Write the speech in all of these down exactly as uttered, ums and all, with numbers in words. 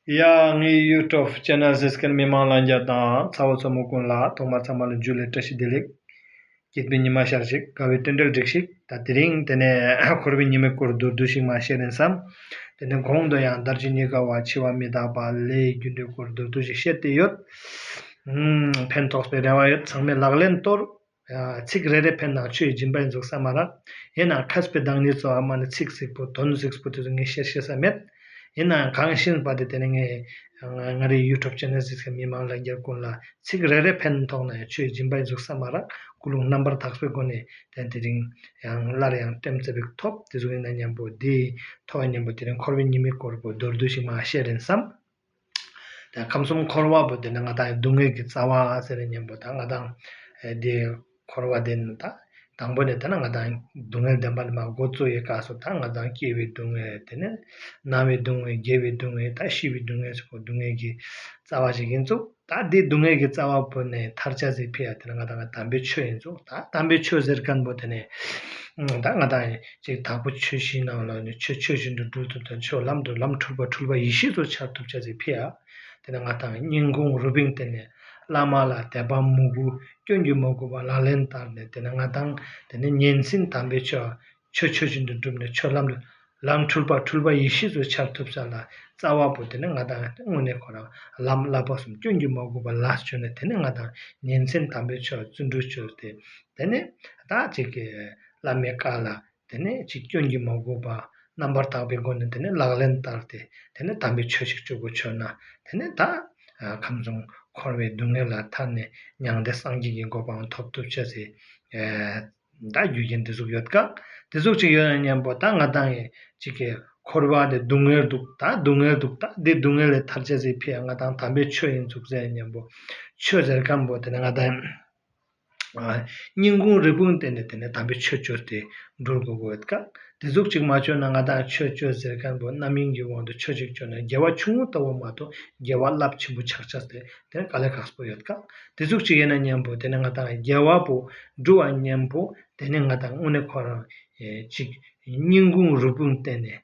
ཡ། ངའི་YouTube channel གཟིགས་མཁན་མི་མང་ལྷན་རྒྱས་དང་ཚ་བོ་ཚ་མོ་ཀུན་ལ་ཐོག་མར་ཚང་མ་ལ་འཇུ་ལེ་བཀྲ་ཤིས་བདེ་ལེགས། སྐྱིད་པའི་ཉི་མ་ཤར་ཞིག་དགའ་བའི་རྟེན་འབྲེལ་འགྲིག་ཞིག་ད་དེ་རིང་དེ་ནས་འཁོར་བའི་ཉི་མའི་སྐོར་མདོར་བསྡུས་ཤིག་མར་བཤད་ཡིན་བསམ། དེ་ནས་གོང་དུ་ཡང་དལ་འབྱོར་རྙེད་དཀའ་བ། འཆི་བ་མི་རྟག་པ། ལས་རྒྱུ་འབྲས་སྐོར་མདོར་བསྡུས་ཤིག་བཤད་དེ་ཡོད། ཨུམ། ཕན་ཐོགས་པའི་རེ་བ་ཡོད། ཚང་མས་ལག་ལེན་གཏོར། ཚིག་རེ་རེ་ཕན་ན་ཆོས་ཀྱི་སྦྱིན་པ་ཡིན་ཟེར་ས་མ་རེད། ཡིན་ནའང་མཁས་པའི་བདག་ཉིད་ཚོ་ཨ་མ་ནི་ཚིག་ཟིག་པོ་དོན་ཟིག་པོ་དེ་ཚོ་ངས་བཤད་ཤེས་ས་མེད། ཡིན་ནའང་གང་ཤེས་པ་དེ་དེ་ནི་ངས་ང་རའི་YouTube channel གཟིགས་མཁན་མི་མང་ལྷན་རྒྱས་ཀུན་ལ་ཚིག་རེ་རེ་ཕན་ཐོགས་ན་ཡང་ཆོས་ཀྱི་སྦྱིན་པ་ཡིན་ཟེར་ས་མ་རེད། ཀུན་སློང་རྣམ་པར་དག་པའི་སྒོ་ནས་དེ་དེ་རིང་ཡང་སླར་ཡང་ལྟེམ་རྩེ་བའི་ཐོབ། དེ་ཚོ་ཡིན་ན་མཉམ་པོ་དེའི་ཐོག་མཉམ་པོ་དེ་རིང་འཁོར་བའི་ཉི་མའི་སྐོར་པོ་མདོར་བསྡུས་ཤིག་མར་བཤད་ཡིན་བསམ། ད་ཁམས་གསུམ་འཁོར་བ་པོ་དེ་ནི་ང་དང་སྡུག་བསྔལ་གྱི་རྩ་བ་ཟེར་ནས་མཉམ་པོ་ད་ང་དང་ཨེ་དེ་འཁོར་བ་དེ་ནི་ད་དང་པོ་ནས་ད་ནི་ང་དང་སྡུག་བསྔལ་བདེན་པ་ནི་མ་འགོ་བཙུགས་ཡི་ག་སོ་ད་ང་དང་སྐྱེ་བའི་སྡུག་བསྔལ། དེ་ནས་ན་བའི་སྡུག་བསྔལ། རྒས་པའི་སྡུག་བསྔལ། ད་ཤི་བའི་སྡུག་བསྔལ་སོགས་པོ་སྡུག་བསྔལ་གྱི་རྩ་བ་ཞིག་ཡིན་ཙུག་ད་འདི་སྡུག་བསྔལ་གྱི་རྩ་བ་པོ་ནས་ཐར་བྱ་ཟེར་ཕི་ཡ་དེ་ནི་ང་དང་ང་དམ་པའི་ཆོས་ཡིན་ཙུག་ད་དམ་པའི་ཆོས་ཟེར་མཁན་པོ་དེ་ནས་ད་ང་དང་ཅིག་དྭགས་པོ་ཆོས་བཞིའི་ནང་ལ་ནི་ཆོས་ཆོས་བཞིན་དུ་སྒྲུབ་ཐུབ་དང་ཆོས་ལམ་དུ་ལམ་འཁྲུལ་པ་འཁྲུལ་པ་ཡེ་ཤེས་སུ་འཆར་ཐུབ་བྱ་ཟེར་ཕི་ཡ། དེ་ནས་ང་དང་སྙིང་ཁུང་རུས་པའི་སྟེང་ནས་བླ་མ་ལ་དད་པ་མོས་གུས་སྐྱོན་གྱིས་མ་གོས་པ་ལག་ལེན་བསྟར་ནས་དེ་ནས་ང་དང་དེ་ནས་ཉིན་མཚན་དམ་པའི་ཆོས་ཆོས་ཆོས་བཞིན་དུ་བསྒྲུབས་ནས་ཆོས་ལམ་དུ་ལམ་འཁྲུལ་པ་འཁྲུལ་པ་ཡེ་ཤེས་སུ་འཆར་ཐུབ་ས་ལ་རྩ་བ་པོ་དེ་ནས་ང་དང་དངོས་གནས་ཁོ་རང་ལམ་བསླབ་པ་གསུམ་སྐྱོན་གྱིས་མ་གོས་པ་ལ་བཅོས་ནས་དེ་ནས་ང་དང་ཉིན་མཚན་དམ་པའི་ཆོས་བརྩོན་འགྲུས་བཅོས་ཏེ་དེ་ནས་ད་ཅིག་གི་བླ་མའི་བཀའ་ལ། དེ་ནས་ཅིག་སྐྱོན་གྱིས་མ་གོས་པ་རྣམ་པར་དག་པའི་སྒོ་ནས་དེ་ནས་ལག་ལེན་བསྟར་ཏེ་དེ་ནས་དམ་པའི་ཆོས་ཤིག་སྤྱོད་དགོས་ཆོས་ན་དེ་ནས་ད་ཁམས་གསུམ་འཁོར་བའི་སྡུག་བསྔལ་ལ་ཐར་ནས་མྱང་འདས་སངས་རྒྱས་ཀྱི་གོ་འཕང་ཐོབ་ཐུབ་བྱ་ཟེར། ད་རྒྱུ་རྐྱེན་དེ་ཟུག་ཡོད་ཀ་དེ་ཟུག་ཅིག་ཡོད་ན་མཉམ་པོ་ད་ང་དང་ཡིན་ཅིག་གི་འཁོར་བ་དེ་སྡུག་བསྔལ་འདུག་ད་སྡུག་བསྔལ་འདུག་ད་འདི་སྡུག་བསྔལ་ལས་ཐར་བྱ་ཟེར་ཕི་ཡ་ང་དང་དམ་པའི་ཆོས་ཡིན་ཙུག་ཟེར་མཉམ་པོ་ཆོས་ཟེར་མཁན་པོ་དེ་ནས་ང་དང་ཡིན། སྙིང་ཁུང་རུས་པའི་སྟེང་ནས་དེ་ནས་དམ་པའི་ཆོས་བཅོས་ཏེ་འགྲུལ་དགོས་ཀྱི་ཡོད་ཀ་དེ་ཟུག་ཅིག་མ་བཅོས་ན་ང་དང་ཆོས་བཅོས་ཟེར་མཁན་པོ་རྣམ་གཡེང་གི་དབང་དུ་ཆོས་ཅིག་བཅོས་ན་དགེ་བ་ཆུང་ངུ་ལྟ་བུ་མ་གཏོགས་དགེ་བ་རླབས་ཆེན་པོ་ཆགས་ཆགས་ཏེ་དེ་ནས་དཀའ་ལས་ཁག་པོ་ཡོད་ཀ་དེ་ཟུག་ཅིག་ཡིན་ན་མཉམ་པོ་དེ་ནས་ང་དང་དགེ་བ་པོ་འགྲུབ་པ་མཉམ་པོ་དེ་ནས་ང་དང་དངོས་གནས་ཁོ་རང་ཅིག་སྙིང་ཁུང་རུས་པའི་སྟེང་ནས།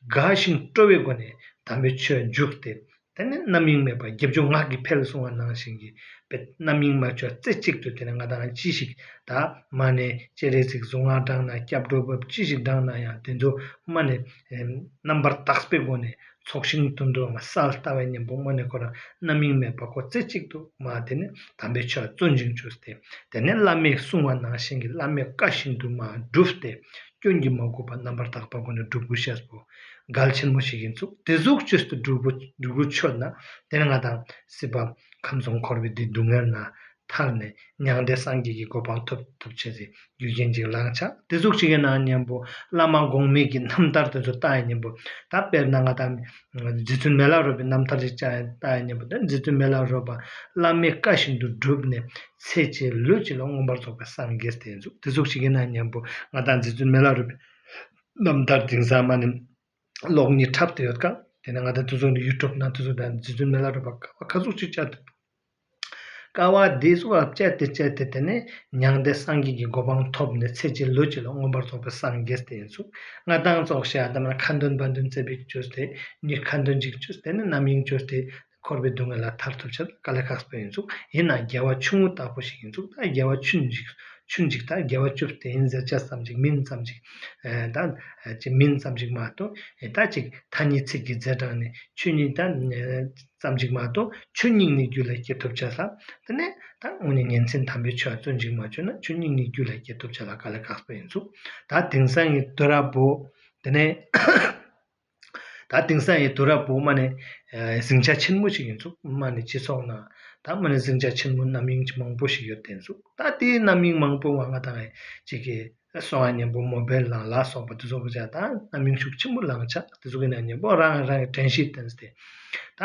དགའ་ཞིང་སྤྲོ་བའི་སྒོ་ནས་དམ་པའི་ཆོས་བསྒྲུབས་ཏེ། དེ་ནས་རྣམ་གཡེང་མེད་པར་བརྒྱད་ཅུ་སྔགས་ཀྱི་འཕེལ་གསུང་བ་ནང་བཞིན་གྱི་རྣམ་གཡེང་མ་བཅོས་རྩེ་གཅིག་ཏུ་དེ་ནས་ང་དང་ཅི་ཞིག་ད་མ་ཎི་སྤྱན་རས་གཟིགས་གཟུངས་སྔགས་བགྲངས་ན་སྐྱབས་འགྲོ་བབས་ཅི་ཞིག་བགྲངས་ན་ཡང་དེ་ཚོ་མ་ཎི་རྣམ་པར་དག་པའི་སྒོ་ནས་ཚོགས་ཞིང་དུད་འགྲོ་མ་གསལ་ལྟ་བའི་གཉེན་པོ་དངོས་གནས་ཁོ་རང་རྣམ་གཡེང་མེད་པར་ཁོ་རྩེ་གཅིག་ཏུ་མ་དེ་ནས་དམ་པའི་ཆོས་བརྩོན་ཅིང་བཅོས་ཏེ། དེ་ནས་བླ་མས་གསུང་བ་ནང་བཞིན་གྱི་བླ་མའི་བཀའ་བཞིན་དུ་མ་བསྒྲུབས་ཏེ། སྐྱོན་གྱིས་མ་གོས་པ་རྣམ་པར་དག་པ་སྒོ་ནས་སྒྲུབ་དགོས་ཤེས་པོ་གལ་ཆེན་མོ་ཞིག་ཡིན་ཙུག་དེ་ཟུག་བཅོས་ཏེ་སྒྲུབ་དགོས་སྒྲུབ་དགོས་ཆོད་ན་དེ་ནས་ང་དང་སྲིད་པ་ཁམས་གསུམ་འཁོར་བའི་འདི་སྡུག་བསྔལ་ན་ཐར་ནས་མྱང་འདས་སངས་རྒྱས་ཀྱི་གོ་འཕང་ཐོབ་ཐུབ་བྱེད་ཟེར་རྒྱུ་རྐྱེན་ཅིག་ལངས་ཆགས་དེ་ཟུག་ཅིག་ཡིན་ན་མཉམ་པོ་བླ་མ་གོང་མའི་གི་རྣམ་ཐར་དེ་ཚོ་བལྟ་ཡ་མཉམ་པོ་ད་དཔེར་ན་ང་དང་རྗེ་བཙུན་མི་ལ་རས་པའི་རྣམ་ཐར་ཅིག་བལྟ་ཡ་མཉམ་པོ་ད་རྗེ་བཙུན་མི་ལ་རས་པ་བླ་མའི་བཀའ་བཞིན་དུ་བསྒྲུབས་ནས། ཚེ་གཅིག་ལུས་གཅིག་ལ་མངོན་པར་རྫོགས་པའི་སངས་རྒྱས་དེ་ཡིན་ཙུག་དེ་ཟུག་ཞིག་ཡིན་ན་མཉམ་པོ་ང་དང་རྗེ་བཙུན་མི་ལ་རས་པའི་རྣམ་ཐར་དེང་སང་མ་ནི་གློག་བརྙན་འཁྲབ་སྟེ་ཡོད་ཀ་དེ་ནས་ང་དང་དེ་ཚོ་ནི་ཡུ་ཊུབ་ནང་དེ་ཚོ་དང་རྗེ་བཙུན་མི་ལ་རས་པ་དཀའ་བ་ག་ཟུག་ཅིག་སྤྱད་དེ་དཀའ་བ་དེ་ཚོ་བ་སྤྱད་དེ་སྤྱད་དེ་དེ་ནས་མྱང་འདས་སངས་རྒྱས་ཀྱི་གོ་འཕང་ཐོབ་ནས་ཚེ་གཅིག་ལུས་གཅིག་ལ་མངོན་པར་རྫོགས་པའི་སངས་རྒྱས་དེ་ཡིན་ཙུག་ང་དང་ཙོགས་ཤ་དམ་ལ་ཁ་འདོན་བ་འདོན་རྩེ་བིག་བཅོས་ཏེ་ནི་ཁ་འདོན་ཅིག་བཅོས་ཏེ་ནི་རྣམ་གཡེང་བཅོས་ཏེ། འཁོར་བའི་སྡུག་བསྔལ་ལ་ཐར་ཐུབ་ཕྱིར་དཀའ་ལས་ཁག་པོ་ཡིན་ཙུག་ཡིན་ན་དགེ་བ་ཆུང་ངུ་ལྟ་བུ་ཞིག་ཡིན་ཙུག་ད་དགེ་བ་ཆུན་ཅིག་ཆུན་ཅིག་ད་དགེ་བ་བཅུ་སྟེ་ཡིན་ཟེར་ཆ་ཙམ་ཅིག་མིན་ཙམ་ཅིག་ད་ཅིག་མིན་ཙམ་ཅིག་མ་གཏོགས་ད་ཅིག་ཐ་སྙད་ཚིག་གི་རྫས་དྲངས་ནས་ཆོས་ཉིད་ད་ཙམ་ཅིག་མ་གཏོགས་ཆོས་སྙིང་ནས་རྒྱུད་ལ་སྐྱེ་ཐུབ་ཆ་ལ། དེ་ནས་ད་དངོས་གནས་ཉིན་མཚན་དམ་པའི་ཆོས་བརྩོན་ཅིག་མ་བཅོས་ན་ཆོས་སྙིང་ནས་རྒྱུད་ལ་སྐྱེ་ཐུབ་ཆ་ལ་དཀའ་ལས་ཁག་པོ་ཡིན་ཙུག་ད་དེང་སང་གི་དུས་རབས་པོ་དེ་ནས། ད་དེང་སང་ཡི་དུས་རབས་པོ་མ་ནི་ཟིང་ཆ་ཆེན་མོ་ཞིག་ཡིན་ཙུག་མ་ནི་སྤྱི་ཚོགས་ནང་ད་མ་ནི་ཟིང་ཆ་ཆེན་མོ་རྣམ་གཡེང་ཆེ་མང་པོ་ཞིག་ཡོད་དེ་ཡིན་ཙུག་ད་དེའི་རྣམ་གཡེང་མང་པོ་བ་ང་དང་ཅིག་གི་སོང་བ་མཉམ་པོ་མོ་བེལ་ལང་ལ་སོགས་པ་དེ་ཚོ་བ་ཅག་ད་རྣམ་གཡེང་ཤུགས་ཆེན་པོ་ལངས་ཆགས་དེ་ཚོ་གི་ནང་མཉམ་པོ་རང་རང་གི་དྲན་ཤེས་བསྟེན་ཏེ་ད་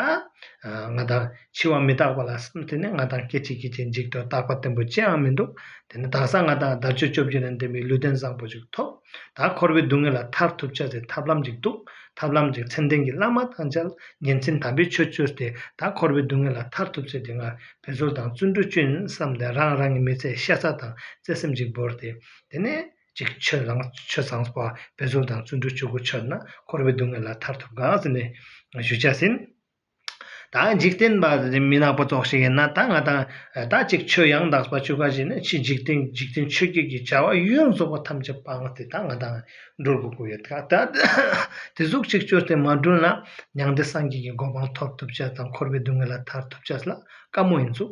ང་དང་འཆི་བ་མི་རྟག་པ་ལ་བསམ་སྟེ་ནི་ང་དང་སྐད་ཅིག་གིས་ཅིག་འཇིག་ཏོ་རྟག་པ་བརྟན་པོ་ཅི་ཡང་མི་འདུག་དེ་ནི་དག་ས་ང་དང་དལ་འབྱོར་བཅོ་བརྒྱད་ལ་ལྡན་པའི་ལུས་རྟེན་བཟང་པོ་ཅིག་ཐོབ། ད་འཁོར་བའི་སྡུག་བསྔལ་ལ་ཐར་ཐུབ་ཆ་དེ་ཐབས་ལམ་ཅིག་འདུག་ཐབས་ལམ་ཅིག་མཚན་ལྡན་གྱི་བླ་མ་དང་མཇལ། ཉིན་མཚན་དམ་པའི་ཆོས་བཅོས་ཏེ་ད་འཁོར་བའི་སྡུག་བསྔལ་ལ་ཐར་ཐུབ་ཆ་དེ་ང་འབད་རྩོལ་དང་བརྩོན་འགྲུས་བཅོས་ཡིན་བསམ་སྟེ་རང་རང་གི་མི་ཚེ་ཤ་ཚ་དང་བརྩེ་སེམས་ཅིག་བོར་ཏེ་དེ་ནས་ཅིག་ཆོས་བཟང་ཆོས་བཟང་པོ་འབད་རྩོལ་དང་བརྩོན་འགྲུས་བཅོ་དགོས་ཆོད་ན་འཁོར་བའི་སྡུག་བསྔལ་ལ་ཐར་ཐུབ་ག་ཟེར་ནས་ཞུ་ཆ་ཟིན། ད་འཇིག་རྟེན་པ་མི་ནག་པ་ཙོགས་ཤིག་ཡིན་ན། ད་ང་དང་ད་ཅིག་ཆོས་ཡང་དག་པ་ཆོས་ག་ཞིག་ནི་ཕྱི་འཇིག་རྟེན་འཇིག་རྟེན་ཆོས་བརྒྱད་ཀྱི་བྱ་བ་ཡོངས་རྫོགས་པ་ཐམས་ཅད་སྤངས་ཏེ་ད་ང་དང་འགྲོ་དགོས་ཀྱི་ཡོད་ཀ། ད་དེ་ཟུག་ཅིག་བཅོས་ཏེ་མ་འགྲུལ་ན་མྱང་འདས་སངས་རྒྱས་ཀྱི་གོ་འཕང་ཐོབ་ཐུབ་ཅེས་དང་འཁོར་བའི་སྡུག་བསྔལ་ལ་ཐར་ཐུབ་ཅེས་ལ་དཀའ་མོ་ཡིན་ཚུལ།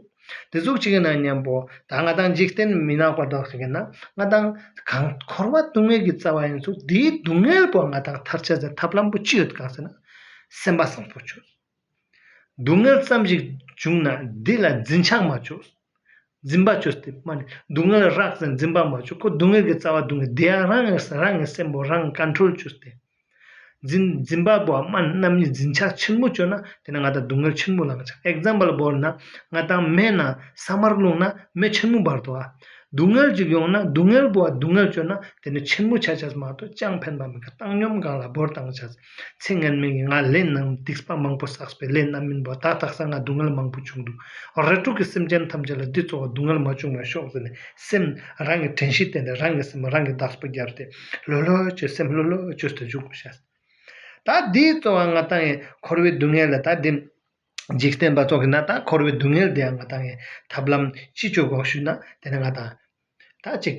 དེ་ཟུག་ཅིག་ཡིན་ན་མཉམ་པོ་ད་ང་དང་འཇིག་རྟེན་མི་ནག་པ་འདྲ་ཞིག་ཡིན་ན་ང་དང་གང་འཁོར་བ་སྡུག་བསྔལ་གྱི་རྩ་བ་ཡིན་ཚུལ། དེའི་སྡུག་བསྔལ་པོ་ང་དང་ཐར་ཅེས་ཟེར་ཐབས་ལམ་པོ་ཅི་ཡོད་གང་ཟེར་ན། སེམས་པ་བཟང་པོ་བཅོས། སྡུག་བསྔལ་ཙམ་ཞིག་བྱུང་ན་འདི་ལ་འཛིན་ཆགས་མ་བཅོས། འཛིན་པ་བཅོས་ཏེ་མ་ནི་སྡུག་བསྔལ་རག་ཟེར་འཛིན་པ་མ་བཅོས། ཁོ་སྡུག་བསྔལ་གྱི་རྩ་བ་སྡུག་བསྔལ་དེ་ཡང་རང་ངི་རང་ངི་སེམས་པོ་རང་ངི་ཀོན་ཊོལ་བཅོས་ཏེ། འཛིན་འཛིན་པ་པོ་མ་རྣམ་གཉིས་འཛིན་ཆགས་ཆེན་མོ་བཅོས་ན་དེ་ནི་ང་དང་སྡུག་བསྔལ་ཆེན་མོ་ལངས་ཆགས། ཨེག་ཛམ་པལ་བོར་ན་ང་དང་མེ་ན་ས་མར་བླུགས་ན་མེ་ཆེན་མོ་འབར་འདུག་ཨ། སྡུག་བསྔལ་ཅིག་ཡོང་ན་སྡུག་བསྔལ་པོ་སྡུག་བསྔལ་བཅོས་ན་དེ་ནི་ཆེན་མོ་ཆགས་ཆགས་མ་གཏོགས་ཅང་ཕན་པ་མེད་ཀ། བཏང་སྙོམས་སྒང་ལ་བོར་བཏང་ཆགས། ཚེ་སྔན་མའི་ང་ལས་རྣམས་སྡིག་པ་མང་པོ་བསགས་པའི་ལས་རྣམ་སྨིན་པོ་ད་དག་ས་ང་སྡུག་བསྔལ་མང་པོ་བྱུང་འདུག། རིགས་དྲུག་གི་སེམས་ཅན་ཐམས་ཅད་ལ་འདི་ཚོ་བ་སྡུག་བསྔལ་མ་བྱུང་བར་ཤོག་ཟེར་ནས་སེམས་རང་གི་དྲན་ཤེས་བསྟེན་ནས་རང་གི་སེམས་རང་གི་བདག་པོ་བརྒྱབ་སྟེ་ལྷོད་ལྷོད་བྱོས། སེམས་ལྷོད་ལྷོད་བྱོས་ཏེ་འཇུག་དགོས་ཤག། ད་འདི་གཙོ་བ་ང་དང་ཡི་འཁོར་བའི་སྡུག་བསྔལ་ལ་ད་འདི་འཇིག་རྟེན་པ་ཚོ་གི་ན་ད་འཁོར་བའི་སྡུག་བསྔལ་དེ་ཡང་ང་དང་ཡི་ཐབས་ལམ་ཅི་བཅོ་དགོས་ཞུས་ན། དེ་ནི་ང་དང་ད་ཅིག་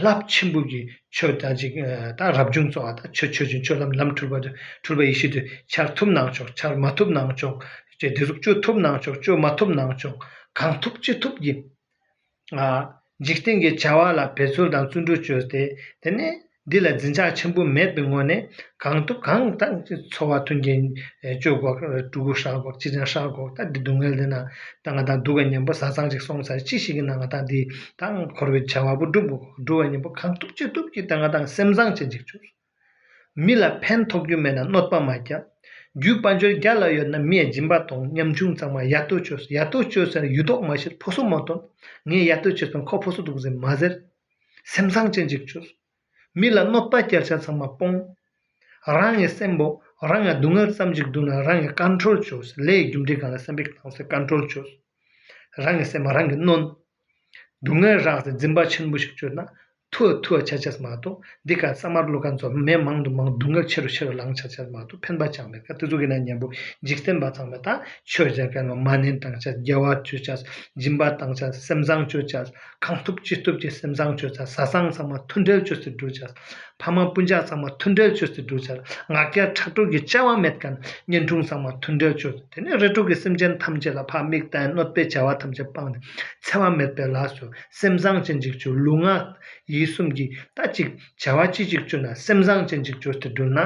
རླབས་ཆེན་པོ་གི་ཆོས་ད་ཅིག་ད་རབ་བྱུང་གཙོ་བ་ད་ཆོས་ཆོས་ཅན་ཆོས་ལམ་ལམ་འཁྲུལ་པ་འཁྲུལ་པ་ཡེ་ཤེས་དུ་འཆར་ཐུབ་ནའང་ཆོག། འཆར་མ་ཐུབ་ནའང་ཆོག། ཅེས་དེ་ཟུག་བཅོ་ཐུབ་ནའང་ཆོག། བཅོ་མ་ཐུབ་ནའང་ཆོག། གང་ཐུབ་ཅི་ཐུབ་ཀྱིས། ཨ། འཇིག་རྟེན་གྱི་བྱ་བ་ལ་འབད་རྩོལ་དང་བརྩོན་འགྲུས་བཅོས་ཏེ། དེ་ནས་འདི་ལ་འཛིན་ཆགས་ཆེན་པོ་མེད་པའི་ངོས་ནས་གང་ཐུབ་གང་ཐུབ་འཚོ་བ་མཐུན་རྐྱེན་སྤྱོད་དགོས། ཕྲུ་གུ་ཧྲག་དགོས། ཅི་ཅང་ཧྲག་དགོས། ད་འདི་སྡུག་བསྔལ་འདི་ན་ད་ང་དང་སྡུག་ག་མཉམ་པོ་བཟའ་ཚང་ཅིག་སོང་ཚར་ཅི་ཞིག་གི་ན་ང་དང་འདི་ད་འཁོར་བའི་བྱ་བ་པོ་སྒྲུབ་དགོས། སྒྲུབ་པ་མཉམ་པོ་གང་ཐུབ་ཅི་ཐུབ་ཀྱིས་ད་ང་དང་སེམས་བཟང་ཅན་ཅིག་བཅོས། མི་ལ་ཕན་ཐོགས་རྒྱུ་མེད་ན་གནོད་པ་མ་རྒྱབ། རྒྱུ་དཔལ་འབྱོར་རྒྱ་ལ་ཡོད་ན་མི་ཡ་སྦྱིན་པ་གཏོང་། ཉམ་ཆུང་ཚང་མ་ཡ་ཏོ་བཅོས། ཡ་ཏོ་བཅོས་ཟེར་ཡུ་ཏོག་མ་བཤད་ཕོ་སོ་མ་སྟོན། ངས་ཡ་ཏོ་བཅོས་ཙང་ཁོ་ཕོ་སོ་འདུག་ཟེར་མ་ཟེར། སེམས་བཟང་ཅན་ཅིག་བཅོས། མི་ལ་གནོད་པ་སྐྱེལ་ཆ་ཚང་མ་སྤོང་། རང་གི་སེམས་པོ་རང་གི་སྡུག་བསྔལ་ཙམ་ཅིག་འདུག་ན་རང་གི་ཀོན་ཊོལ་བཅོས། ལས་རྒྱུ་འབྲས་སྒང་ལ་སེམས་པའི་སྟངས་སེ་ཀོན་ཊོལ་བཅོས། རང་གི་སེམས་པ་རང་གིས་གནོན། སྡུག་བསྔལ་རག་སྟེ་འཛིན་པ་ཆེན་པོ་ཞིག་བཅོས་ན་ཐུ་ཐུ་ཆ་ཆས་མ་གཏོགས་འདི་ག་ས་མར་བླུག་མཁན་ཚོ་མེ་མང་དུ་མང་སྡུག་བསྔལ་ཆེ་རུ་ཆེ་རུ་ལངས་ཆ་ཆས་མ་གཏོགས་ཕན་པ་ཅང་མེད་ཀ། དེ་ཚོ་གི་ན་མཉམ་པོ་འཇིག་རྟེན་པ་ཚང་མས་ད་ཆོས་བྱ་མཁན་ལ་མ་ཎི་བཏང་ཆ། དགེ་བ་བཅོ་ཆ། སྦྱིན་པ་བཏང་ཆ། སེམས་བཟང་བཅོ་ཆ། གང་ཐུབ་ཅི་ཐུབ་ཀྱི་སེམས་བཟང་བཅོ་ཆ། བཟའ་ཚང་ཚང་མ་མཐུན་འབྲེལ་བཅོས་ཏེ་འགྲོ་ཆ། ཕ་མ་སྤུན་ཀྱག་ཚང་མ་མཐུན་འབྲེལ་བཅོས་ཏེ་འགྲོ་ཆ། ང་རྒྱལ་ཕྲག་དོག་གི་སྐྱེ་བ་མེད་མཁན་གཉེན་དྲུང་ཚང་མ་མཐུན་འབྲེལ་བཅོས་ཏེ། དེ་ནས་རིགས་དྲུག་གི་སེམས་ཅན་ཐམས་ཅད་ལ་ཕར་མིག་བལྟས་གནོད་པའི་བྱ་བ་ཐམས་ཅད་སྤངས་ཏེ་འཚེ་བ་མེད་པའི་ལས་སོ། སེམས་བཟང་ཅན་ཅིག་བཅོས། ལུས་ངག་ཡིད་གསུམ་གྱི་ད་ཅིག་བྱ་བ་ཅི་ཅིག་བཅོས་ན་སེམས་བཟང་ཅན་ཅིག་བཅོས་ཏེ་འགྲུལ་ན།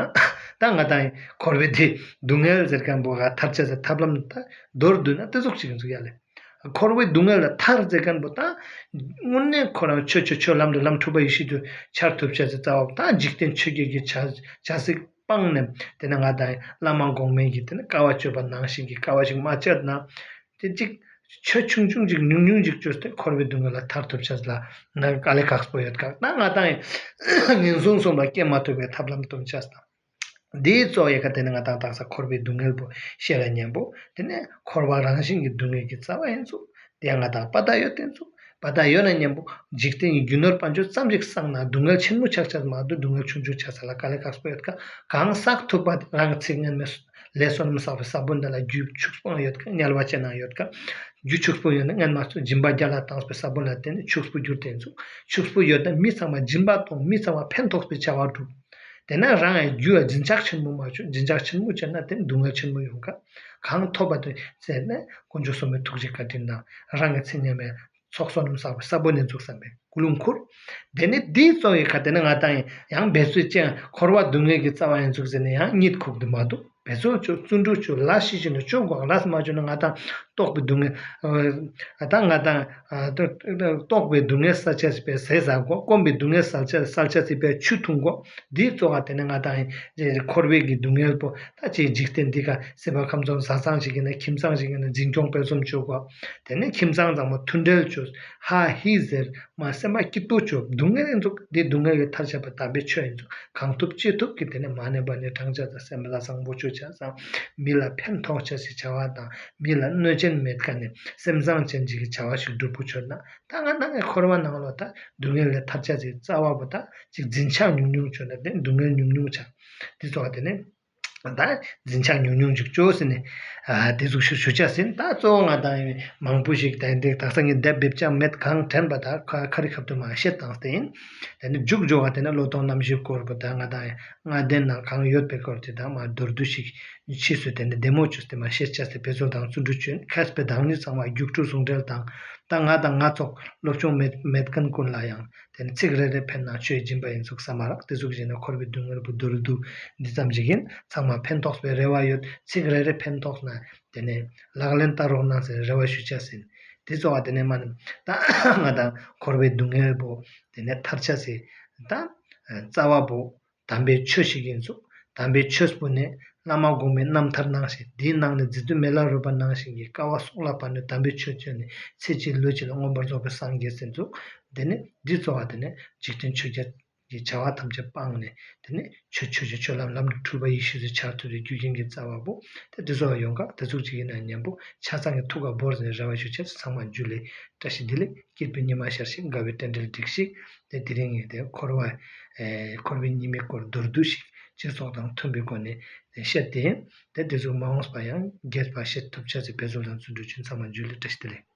ད་ང་དང་འཁོར་བའི་དེ་སྡུག་བསྔལ་ཟེར་མཁན་པོ་ག་ཐར་ཆ་ཟེར་ཐབས་ལམ་ད་མདོར་བསྡུས་ན་དེ་ཟུག་ཅིག་ཡིན་ཚུལ་ཡ་ལེ། འཁོར་བའི་སྡུག་བསྔལ་ལ་ཐར་ཟེར་མཁན་པོ་ད་དངོས་གནས་ཁོ་རང་ཆོས་ཆོས་ཆོས་ལམ་དུ་ལམ་འཁྲུལ་པ་ཡེ་ཤེས་དུ་འཆར་ཐུབ་ཆ་ཟེར་རྩ་བ་ད་འཇིག་རྟེན་ཆོས་བརྒྱད་ཀྱི་བྱ་བྱ་ཚིག་སྤངས་ནས། དེ་ནས་ང་དང་བླ་མ་གོང་མའི་གི་དེ་ནས་དཀའ་བ་སྤྱོད་པ་ནང་བཞིན་གྱི་དཀའ་བ་ཞིག་མ་སྤྱད་ན། དེ་གཅིག་ཆོས་ཆུང་ཆུང་ཅིག་ཉུང་ཉུང་ཅིག་བཅོས་ཏེ་འཁོར་བའི་སྡུག་བསྔལ་ལ་ཐར་ཐུབ་ཆ་ལ་ན་དཀའ་ལས་ཁག་པོ་ཡོད་ཀ། ད་ང་དང་ངན་སོང་གསུམ་ལ་སྐྱེ་མ་ཐུབ་པའི་ཐབས་ལམ་སྟོན་ཆ་དང་། འདིའི་གཙོ་ཡི་ཀ་དེ་ནི་ང་དང་དག་ས་འཁོར་བའི་སྡུག་བསྔལ་པོ་ཤེས་ལ་མཉམ་པོ་དེ་ནས་འཁོར་བ་རང་བཞིན་གྱི་སྡུག་བསྔལ་གྱི་རྩ་བ་ཡིན་ཚུལ། དེ་ཡང་ང་དང་པ་ད་ཡོད་དེ་ཚུལ། པ་ད་ཡོད་ན་མཉམ་པོ་འཇིག་རྟེན་གྱི་རྒྱུ་ནོར་དཔལ་འབྱོར་ཙམ་ཞིག་བསགས་ན་སྡུག་བསྔལ་ཆེན་མོ་ཆགས་ཆགས་མ་གཏོགས་སྡུག་བསྔལ་ཆུང་ཆུང་ཆགས་ས་ལ་དཀའ་ལས་ཁག་པོ་ཡོད་ཀ། གང་བསགས་ཐུབ་པ་དེ་རང་གི་ཚེ་སྔན་མའི་ལས་བསོད་ནམས་བསགས་པའི་ས་བོན་དེ་ལ་རྒྱུ་ཕྱུགས་སྤུངས་ཡོད་ཀ། དམྱལ་བ་ཅན་ན་ཡོད་ཀ། རྒྱུ་ཕྱུགས་སྤུངས་ཡོད་ན་སྔན་མ་སྦྱིན་པ་རྒྱ་ལ་བཏང་བའི་ས་བོན་ལ་བརྟེན་ནས་ཕྱུགས་པོ་གྱུར་ཏེ་ཚུལ། ཕྱུགས་པོ་ཡོད་ན་མི་ཚང་མ་སྦྱིན་པ་གཏོང་། མི་ཚང་མ་ཕན་ཐོགས་པའི་བྱ་བ་སྒྲུབ། དེ་ན་རང་ཡང་རྒྱུ་ཡང་འཛིན་ཆགས་ཆེན་པོ་མ་བྱུང་། འཛིན་ཆགས་ཆེན་པོ་བྱས་ན་དེ་སྡུག་བསྔལ་ཆེན་པོ་ཡོང་ག། གང་ཐོབ་པ་དེ་ཟེར་ནས་དཀོན་མཆོག་གསུམ་མའི་ཐུགས་རྗེ་བཀའ་དྲིན་དང་རང་གི་ཚེ་སྔན་མའི་ཚོགས་བསོད་ནམས་བསགས་པའི་ས་བོན་ནས་འཛུགས་བསམ་པའི་ཀུན་སློང་ཁུར། དེ་ནས་འདིའི་གཙོ་བའི་ཁ་དེ་ནི་ང་དང་ཡང་འབད་རྩོལ་ཅན་འཁོར་བ་སྡུག་བསྔལ་གྱི་རྩ་བ་ཡིན་ཚུལ་ཟེར་ནས་ཡང་གཉིད་ཁུག་དུ་མ་འདུག། འབད་རྩོལ་བཅོས། བརྩོན་འགྲུས་བཅོས། ལས་ཤེས་བཞིན་དུ་བཅོ་དགོས། ལས་མ་བཅོས་ན་ང་དང་རྟོགས་པའི་སྡུག་བསྔལ། ཨ་ད་ང་དང་ཨ་རྟོགས་པའི་སྡུག་བསྔལ་བསལ་བྱ་སྲིད་པའི་ཟས་ཟ་དགོས། སྐོམ་པའི་སྡུག་བསྔལ་བསལ་བྱ་བསལ་བྱ་སྲིད་པའི་ཆུ་འཐུང་དགོས། འདིའི་གཙོ་བ་དེ་ནི་ང་དང་འཁོར་བའི་གི་སྡུག་བསྔལ་པོ་ད་ཅིག་འཇིག་རྟེན་འདི་ག་སྲིད་པ་ཁམས་གསུམ་བཟའ་ཚང་ཞིག་ཡིན་ན་ཁྱིམ་ཚང་ཞིག་ཡིན་ན་འཛིན་སྐྱོང་སྤེལ་གསུམ་བཅོ་དགོས། དེ་ནས་ཁྱིམ་ཚང་ཚང་མ་མཐུན་འབྲེལ་བཅོས། ཧ་ཧི་ཟེར་མ་སེམས་པ་སྐྱིད་པོ་བཅོས། སྡུག་བསྔལ་ཡིན་ཚུལ་འདི་སྡུག་བསྔལ་གྱི་ཐར་བྱེད་པ་དམ་པའི་ཆོས་ཡིན་ཚུལ། གང་ཐུབ་ཅི་ཐུབ་ཀྱིས་དེ་ནས་མ་ཎི་པ་ཎི་བགྲང་བྱ་དང་སེམས་ལ་བཟང་པོ་བཅོ་བྱ་དང་། མི་ལ་ཕན་ཐོགས་བྱ་ཞིག་བྱ་བ་དང་། མི་ལ་གནོད་སྦྱིན་མེད་མཁན་ནས་སེམས་བཟང་ཅན་ཅིག་གི་བྱ་བ་ཞིག་སྒྲུབ་པོ་བྱོས་ན། ད་ང་ནང་གི་འཁོར་བ་ནང་ལོ་ད་སྡུག་བསྔལ་ལས་ཐར་བྱ་ཞིག་རྩ་བ་པོ་ད་ཅིག་འཛིན་ཆགས་ཉུང་ཉུང་བྱོས་ན་དེ་སྡུག་བསྔལ་ཉུང་ཉུང་ཆགས། དེ་ཚོ་བ་དེ་ནས། ད་འཛིན་ཆགས་ཉུང་ཉུང་ཅིག་བཅོས་ཟིན་ནས། ཨ་དེ་ཟུག་ཞུ་ཞུ་ཆ་ཟིན། ད་གཙོ་བོ་ང་དང་མང་པོ་ཞིག་ད་འདི་དག་ས་ངས་འདེབས་འབེབས་ཅང་མེད། གང་དྲན་པ་ད་ཁ་ཁ་རི་ཁ་ཐུག་མ་བཤད་བཏང་སྟེ་ཡིན། དེ་ནི་མཇུག་འཇོག་བ་དེ་ནི་བློས་གཏོང་རྣམ་བཞིའི་སྐོར་བུ་ད་ང་དང་ལྔ་ལྡན་ནང་གང་ཡོད་པའི་སྐོར་དེ་དང་མ་མདོར་བསྡུས་ཤིག་ཕྱིས་སུ་དེ་ནི་བདེ་མོ་བཅོས་ཏེ་མ་བཤད་ཆ་སྟེ་དཔེ་ཚོགས་དང་བརྩོན་འགྲུས་བྱོན། མཁས་པའི་བདག་ཉིད་ཚང་མ་རྒྱུགས་སྤྲོད་ཟུང་འབྲེལ་དང་། ད་ང་དང་ང་ཚོགས་སློབ་སྦྱོང་མེད་མེད་མཁན་ཀུན་ལ་ཡང་དེ་ནི་ཚིག་རེ་རེ་ཕན་ན་ཆོས་སྦྱིན་པ་ཡིན་ཚུགས་ས་མ་རག། དེ་ཟུག་བྱས་ན་འཁོར་བའི་སྡུག་བསྔལ་བུ་མདོར་བསྡུས་འདི་ཙམ་ཞིག་ཡིན། ཚང་མ་ཕན་ཐོགས་པའི་རེ་བ་ཡོད། ཚིག་རེ་རེ་ཕན་ཐོགས་ན་དེ་ནས་ལག་ལེན་བསྟར་རོགས་གནང་ཟེར་རེ་བ་ཞུ་ཆ་ཟིན། དེ་ཚོ་བ་དེ་ནས་མ་ནི་ད་ང་དང་འཁོར་བའི་སྡུག་བསྔལ་བུ་དེ་ནས་ཐར་ཆ་ཟིན། ད་རྩ་བ་བུ་དམ་པའི་ཆོས་ཤིག་ཡིན་ཚུགས། དམ་པའི་ཆོས་པོ་ནི་བླ་མ་དགོངས་པའི་རྣམ་ཐར་ནང་བཞིན། དེའི་ནང་ནས་རྗེ་བཙུན་མི་ལ་རས་པ་ནང་བཞིན་གྱི་དཀའ་བ་སྲོག་ལ་བབས་ནས་དམ་པའི་ཆོས་སྤྱོད་ནས་ཚེ་གཅིག་ལུས་གཅིག་ལ་མངོན་པར་རྫོགས་པའི་སངས་རྒྱས་ཟིན་ཚུགས། དེ་ནི་འདི་གཙོ་བ་དེ་ནི་འཇིག་རྟེན་ཆོས་བརྒྱད་ཀྱི་བྱ་བ་ཐམས་ཅད་སྤངས་ནས་དེ་ནི་ཆོས་ཆོས་ཀྱི་ཆོས་ལམ་ལམ་དུ་འཁྲུལ་པ་ཡེ་ཤེས་སུ་འཆར་ཐུབ་པའི་རྒྱུ་རྐྱེན་གྱི་རྩ་བ་བུ་དེ་འདི་ཚོ་ཡོང་ག་དེ་ཚུགས་ཅིག་ཡིན་ན་མཉམ་པོ་ཆ་ཚང་གི་ཐུགས་ཀ་བོར་ནས་རེ་བ་ཞུ་ཆེད་ཚང་མ་འཇུ་ལེ། བཀྲ་ཤིས་བདེ་ལེགས། སྐྱིད་པའི་ཉི་མ་ཤར་ཞིག་དགའ་བའི་རྟེན་འབྲེལ་འགྲིགས་ཤིག་དེ་དེ་རིང་ངས་དེ་འཁོར་བ་ཨེ་འཁོར་བའི་ཉི་མའི་སྐོར་མདོར་བསྡུས་ཤིག་སྤྱི་ཚོགས་དང་མཐུན་པའི་སྒོ་ནས་བཤད་དེ། དེ་དེ་ཚོ་མ་འོངས་པ་ཡང་རྒྱས་པ་བཤད་ཐུབ་ཆ་ཚེ་དཔེ་ཚོགས་དང་བརྩོན་འགྲུས་ཆུན་ཚང་མ་འཇུ་ལེ། བཀྲ་ཤིས་བདེ་ལེགས།